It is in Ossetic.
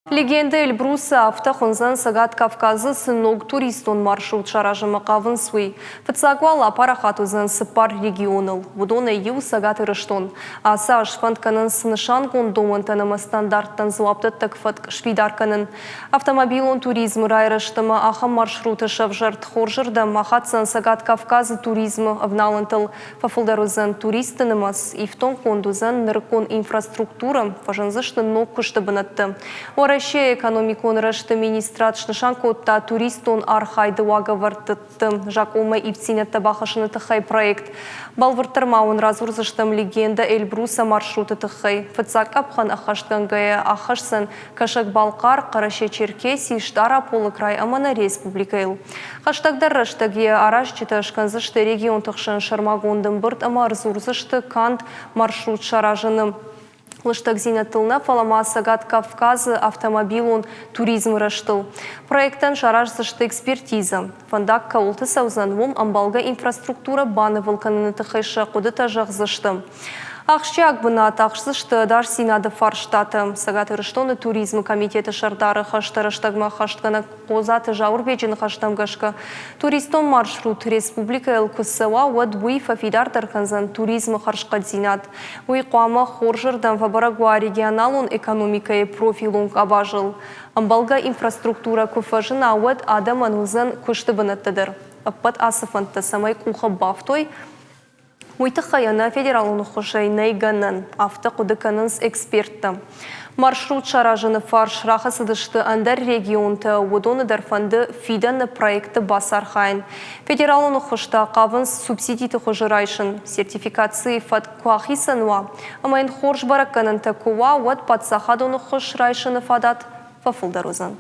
Легенда Эльбруса афтӕ хуындзӕн Цӕгат Кавказы цы ног туристон маршрут саразынмӕ хъавынц, уый. Фыццаг уал апарахат уыдзӕн цыппар регионыл, уыдонӕй иу Цӕгат Ирыстон. Ацы аз фӕнд кӕнынц нысангонд домӕнтӕн ӕмӕ стандарттӕн дзуапдӕттӕг фӕтк сфидар кӕнын. Автомобилон туризмы райрӕзт ӕмӕ ахӕм маршруты сӕвзӕрд хорзырдӕм ахаддзӕн Цӕгат Кавказы туризмы авналӕнтыл. Фӕфылдӕр уыдзӕн туристты нымӕц, ифтонггонд уыдзӕн нырыккон инфраструктурӕ, фӕзындзысты ног куысты бынӕттӕ. Уӕрӕсейы экономикон рӕзты министрад снысан кодта туристон архайды уагӕвӕрдты закъонмӕ ивддзинӕдтӕ бахӕссыны тыххӕй проект. Бӕлвырддӕр ма уын радзурдзыстӕм легендӕ Эльбруса маршруты тыххӕй. Фыццаг къӕпхӕн ӕххӕстгӕнгӕйӕ аххӕсдзӕн Кӕсӕг-Балхъар, Хъӕрӕсе-Черкеси, Стъараполы край ӕмӕ нӕ республикӕйыл. Хӕстӕгдӕр рӕстӕг йӕ аразджытӕ скӕндзысты регионты хсӕн сӕрмагонд ӕмбырд ӕмӕ ӕрдзурдзысты канд маршрут саразыны лыстӕгдзинӕдтыл нӕ, фӕлӕ ма Цӕгат Кавказы автомобилон туризмы рӕзтыл. Проектӕн сараздзысты экспертизӕ. Фӕндаг кӕуылты цӕудзӕн, уым ӕмбӕлгӕ инфраструктурӕ банывыл кӕныны тыххӕй сӕ хъуыдытӕ зӕгъдзысты. Ахсджиаг бынат ахсдзысты ӕдасдзинады фарстатӕ. Цӕгат Ирыстоны туризмы комитеты сӕрдары хӕстӕ рӕстӕгмӕ ӕххӕстгӕнӕг Хъодзаты Зауырбеджы ныхӕстӕм гӕсгӕ, туристон маршрут республикӕйыл куы цӕуа, уӕд уый фӕфидардӕр кӕндзӕн туризмы хӕрзхъӕддзинад. Уый хъуамӕ хорзырдӕм фӕбӕрӕг уа регионалон экономикӕйы профилон къабазыл. Ӕмбӕлгӕ инфраструктурӕ куы фӕзына, уӕд адӕмӕн уыдзӕн куысты бынӕттӕ дӕр. Ӕппӕт ацы фӕндтӕ цӕмӕй къухы бафтой, Уый тыххӕй ӕнӕ федералон ӕххуысӕй нӕй гӕнӕн, афтӕ хъуыды кӕнынц эксперттӕ. Маршрут саразыны фарс рахӕцыдысты ӕндӕр регионтӕ, уыдоны дӕр фӕнды фидӕны проекты бацархайын. Федералон ӕххуыс та хъавынц субсидиты хуызы райсын. Сертификацийы фӕтк куы ахицӕн уа ӕмӕ йын хорз бӕрӕггӕнӕнтӕ куы уа, уӕд паддзахадон ӕххуыс райсыны фадат фӕфылдӕр уыдзӕн.